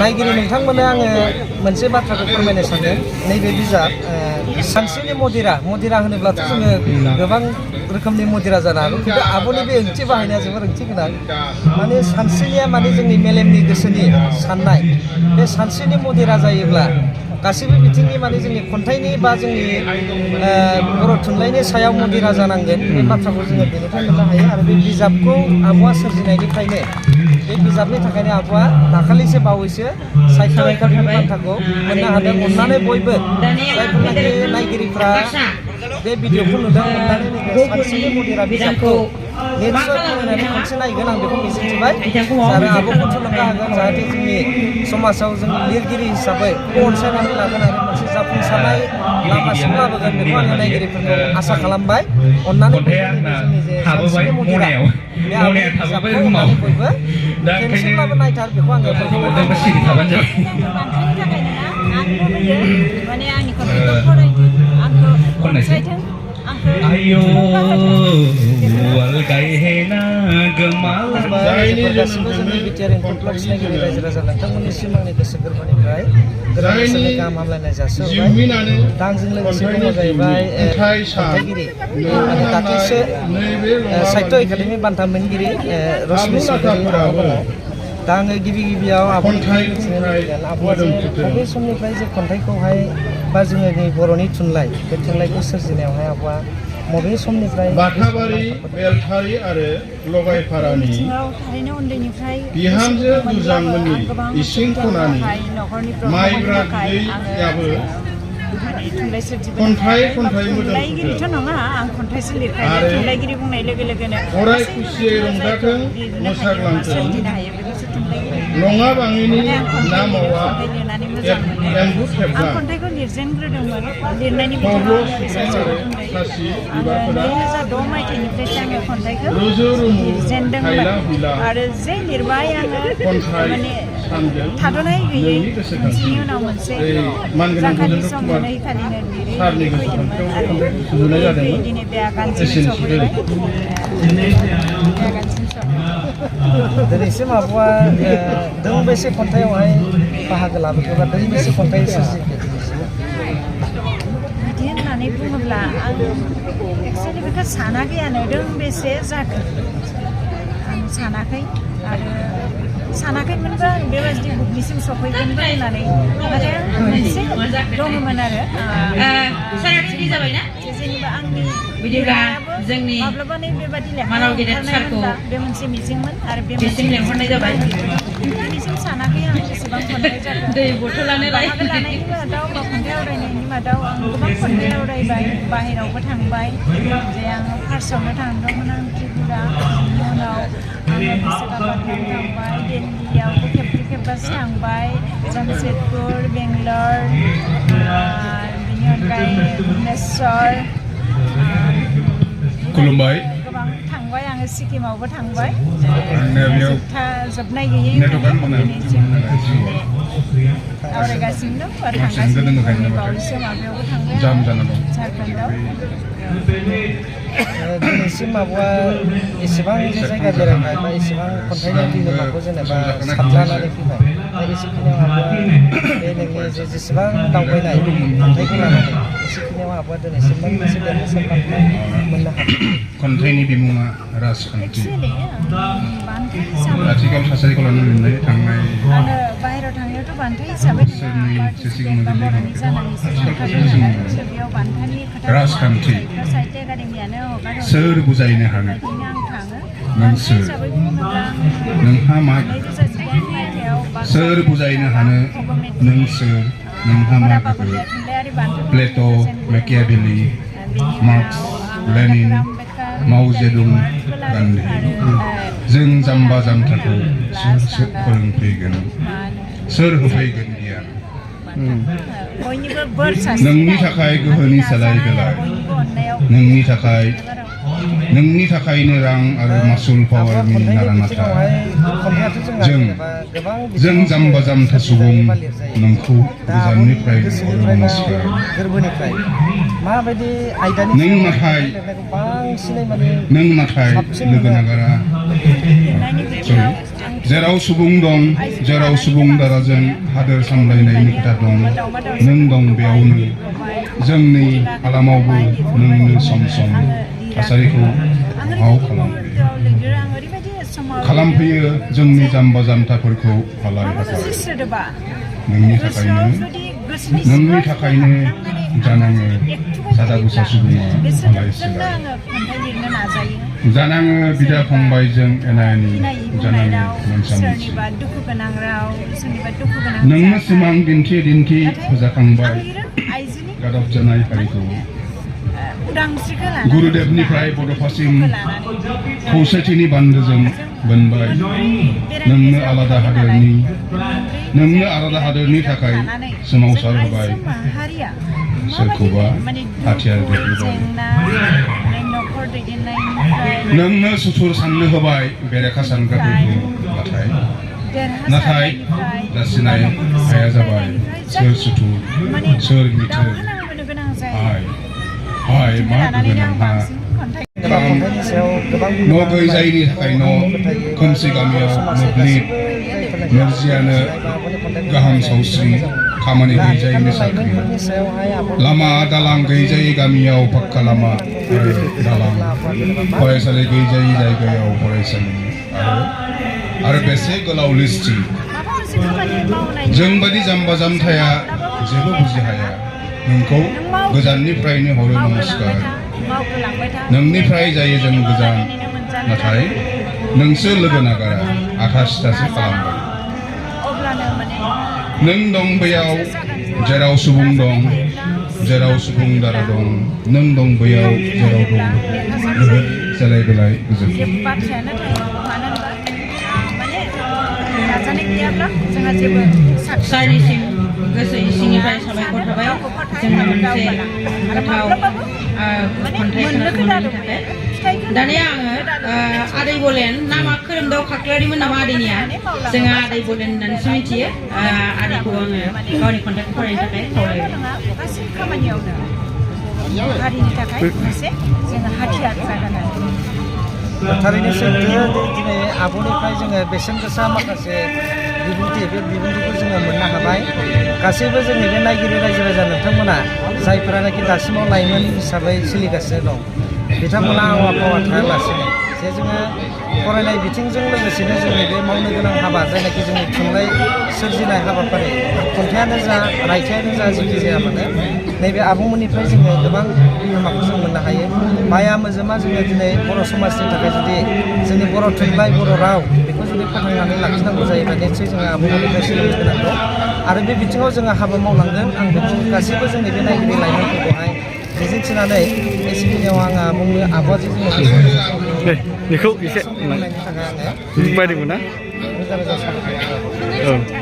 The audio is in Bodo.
नायगिरि नोंथांमोननो आङो मोनसे बाथ्राखौ फोरमायनो सानदों नैबे बिजाब सानस्रिनि मदिरा होनोब्लाथ' जोङो गोबां रोखोमनि मदिरा जानो हागौ खिन्थु आब'नि बे ओंथि बाहायनाया जोबोर ओंथि गोनां माने सानस्रिनिया माने जोंनि मेलेमनि गोसोनि साननाय बे सानस्रिनि मदिरा जायोब्ला गासैबो बिथिंनि माने जोंनि खन्थाइनि बा जोंनि बर' थुनलाइनि सायाव मदिरा जानांगोन बे बाथ्राखौ जोङो बेनिफ्राय मोननो हायो आरो बे बिजाबखौ आब'आ सोरजिनायनिफ्रायनो बे बिजाबनि थाखायनो आब'आ दाखालिसो बावैसो साहित्य एकाडेमि बान्थाखौ मोननो हादों अननानै बयबो जायफोरनाखि नायगिरिफ्रा बे भिडिअखौ नुदों अननानै नैबे सानस्रिनि मदिरा बिजाबखौ निश्चय फरायनानै खनसे नायगोन आं बेखौ मिजिंथिबाय आरो आब'खौ थुलुंगा होगोन जाहाथे जोंनि समाजाव जोंनि लिरगिरि हिसाबै अनसायनानै लागोन आरो मोनसे जाफुंसारनाय लामासिम लाबोगोन बेखौ आङो नायगिरिफोरखौ आसा खालामबाय अननानै जोंनि जे सानस्रिनि मदिरा बे आब'नि बिजाबखौ अननानै बयबो खेबसेब्लाबो नायथार बेखौ आङो Ayo, wal gaihena gemalai. गासिबो जोंनि बिटिआर कमप्लेक्स नायगिरि रायजो राजा नोंथांमोननिसिम आंनि गोसो गोरबोनिफ्राय गोदान बोसोरनि गाहाम हामलायनाय जासिहरबाय दा आंजों लोगोसे दङ जाहैबाय खन्थाइगिरि माने दाख्लैसो साहित्य एकाडेमि बान्था मोनगिरि रश्मि चौधरी दङ दा आङो गिबियाव आब'निफ्राय मिथिनो लुबैगोन आब'आ जे बबे समनिफ्राय जे खन्थाइखौहाय बा जोंनि बर'नि थुनलाइ बे थुनलाइखौ सोरजिनायावहाय आब'आ बबे समनिफ्राय बाथाबारि बेलथारि आरो लगायफारानि बिहामजो दुजांमोननि इसिं खनानि माइब्रा बिदैयाबो खन्थाइ थुनलाइगिरिथ' नङा आं खन्थाइसो लिरखायो थुनलाइगिरि बुंनाय लोगो लोगोनो अराय खुसियै रंजाथों मोसाग्लांथों नङा बाङिनि नामावा एम्बु खेबजा खन्थाइखौ लिरजेनग्रोदोंमोन लिरनायनि बिथिङाव 2006 मायथाइनिफ्रायसो आङो खन्थाइखौ लिरजेनदोंमोन आरो जे लिरबाय आङो माने थाद'नाय गैयै मोनसेनि उनाव मोनसे जाखानि सम मोनै खालिनो लिरै फैदोंमोन आरो दिनै बे आगानसिम सफैबाय दिनैसिम आब'आ दोंबेसे खन्थाइयावहाय बाहागो लाबोखो बा दोंबेसे खन्थाइ सोरजिखो बिदि होननानै बुङोब्ला आं एक्सुवेलि बेखौ सानाखैयानो दोंबेसे जाखो आं सानाखै आरो सानाखैमोनबो आं बेबायदि बुकनिसिम सफैगोनबो होननानै नाथाय मोनसे दङमोन आरो जेनेबा आंनि जोंनि माब्लाबा नै बेबायदि लेखायाव बे मोनसे मिजिंमोन आरो बे मोनसे लेंहरनाय जाबाय दिनैसिम सानाखै आं बेसेबां खन्थाइ जागोन बाहागो लानायनि मादाव बा खन्थाइ आवरायनायनि मादाव आं गोबां खन्थाइ आवरायबाय बाहेरावबो थांबाय जे आङो फार्स्टआवनो थांदोंमोन आं त्रिपुरा बिनि उनाव आङो बिशाखापटनाम थांबाय दिल्लीयावबो खेबब्रै खेबबासो थांबाय जामशेदपुर बेंगलर बिनि अनगायै भुबनेश्वर खुलुमबाय गोबां थांबाय आङो सिक्किमावबो थांबाय जोबनाय गैयै आवरायगासिनो दं बा थांगासिनो बावैसो माबायावबो थांबाय झारखन्डआव दिनैसिम आब'आ एसेबां जे जायगा बेरायबाय बा एसेबां खन्थाइनि बिहोमाखौ जेनेबा सानलानानै फैबाय दा एसेखिनियाव आब'आ बे नोंनि जेसेबां दावबायनाय खन्थाइखौ लानानै एसेखिनियाव आब'आ दिनैसिम मोनसे देरहासार बान्था मोननो हादों खन्थाइनि बिमुङा राजखान्थि आथिखाल थासारिखौ लानानै थांनाय आङो बाहेरायाव थांनायावथ' बान्था हिसाबै बर'नि जानानैसो थांखादों नालाय बेयाव बान्थानि खोथा राजखान्थि साहित्य एकाडेमियानो हगार सोर बुजायनो हानो आं थाङो नों सोर नोंहा मा सोर बुजायनो हानो नों सोर नोंहा मा गोहो प्लेट' मेकियाभेलि मार्क्स लेनिन mwjangmwngन गान्धी जों जाम्बा जाम्थाखौ सोर फोरोंफैगोन सोर होफैगोन गियान नोंनि थाखाय गोहोनि सोलाय बेलाय नोंनि थाखायनो रां आरो मासुल पावारनि नारा-नाथा जों जाम्बा जाम्था सुबुं नोंखौ गोजाननिफ्राय नमस्कार नों नाथाय लोगो नागारा जेराव सुबुं दं जेराव सुबुं दाराजों हादोर सामलायनायनि खोथा दं नों दं बेयावनो जोंनि हालामावबो नोंनो सम सम थासारिखौ माव खालामफैयो जोंनि जाम्बा जाम्थाफोरखौ हालाय नोंनि थाखायनो जानाङो सादा बुसा सुबुङा हालाय सिलाय जानाङो बिदा फंबायजों एना एनि जानाङो मोनसा मोनसि नोंनो सिमां दिन्थि दिन्थि फोजाखांबाय गादब जानाय हारिखौ गुरुदेवनिफ्राय बड'फासिम खौसेथिनि बान्दोजों बोनबाय नोंनो आलादा हादोरनि थाखाय सोमावसार होबाय सोरखौबा हाथियार देरहोबाय नोंनो सुथुर साननो होबाय बेरेखा सानग्राफोरखौ नाथाय जासिनाय हाया जाबाय सोर सुथुर सोर मिथुर हाय मा गोनांहा न' गैजायैनि थाखाय न' खोमसि गामियाव मोब्लिब नोरजियानो गाहाम सावस्रि खामानि गैजायैनि साख्रि लामा दालां गैजायै गामियाव पाक्का लामा दालां फरायसालि गैजायै जायगायाव फरायसालि आरो बेसे गोलाव लिस्टि जोंबादि जाम्बा जाम्थाया जेबो बुजि हाया नोंखौ गोजाननिफ्रायनो हरो नमस्कार नोंनिफ्राय जायो जों गोजान नाथाय नोंसो लोगो नागारा आथा सिथासो खालामबाय नों दं बैयाव जेराव सुबुं दं जेराव सुबुं दारा दं नों दं बैयाव जेराव दं लोगो जालाय बेलाय गोजोन सारिसिम गोसो सिंनिफ्राय साबायखर थाबाय जोंनो मोनसे गोथाव खन्थाइ खोनासंनायनि थाखाय दानिया आङो आदै बलेन नामा खोरोमदाव खाख्लारिमोन नामा आदैनिया जोङो आदै बलेन होननानैसो मिथियो आदैखौ आङो गावनि खन्थाइखौ फरायनो थाखाय खावलायबाय हारिनि थाखाय मोनसे जोङो हाथियार जागोन थारैनो सैथो दिनै आब'निफ्राय जोङो बेसेन गोसा माखासे बिबुंथि बे बिबुंथिखौ जोङो मोननो हाबाय गासैबो जोंनि बे नायगिरि रायजो राजा नोंथांमोना जायफोरानाखि दासिमाव लाइमोन हिसाबै सोलिगासिनो दं बिथांमोना आवा फावा थायालासिनो जे जोङो फरायनाय बिथिंजों लोगोसेनो जोंनि बे मावनो गोनां हाबा जायनाखि जोंनि थुनलाइ सोरजिनाय हाबाफारि खन्थाइयानो जा रायथाइयानो जा जेखि जाया मानो नैबे आब'मोननिफ्राय जोङो गोबां बिहोमाखौ जों मोननो हायो माया मोजोमा जोङो दिनै बर' समाजनि थाखाय जुदि जोंनि बर' थुनलाइ बर' राव बेखौ जुदि फोथांनानै लाखिनांगौ जायोबा निश्चय जोङो आब'मोननिफ्राय सोलोंनो गोनांगौ आरो बे बिथिङाव जोङो हाबा मावलांगोन आं बेखौ गासैबो जोंनि बे नायगिरि लाइमोनफोरखौहाय मिजिंथिनानै एसेखिनियाव आङो आब'आ जे जोङो बेखौ एसे थाखाय आङो बायदोंमोन ना रोजा रोजा साबायखर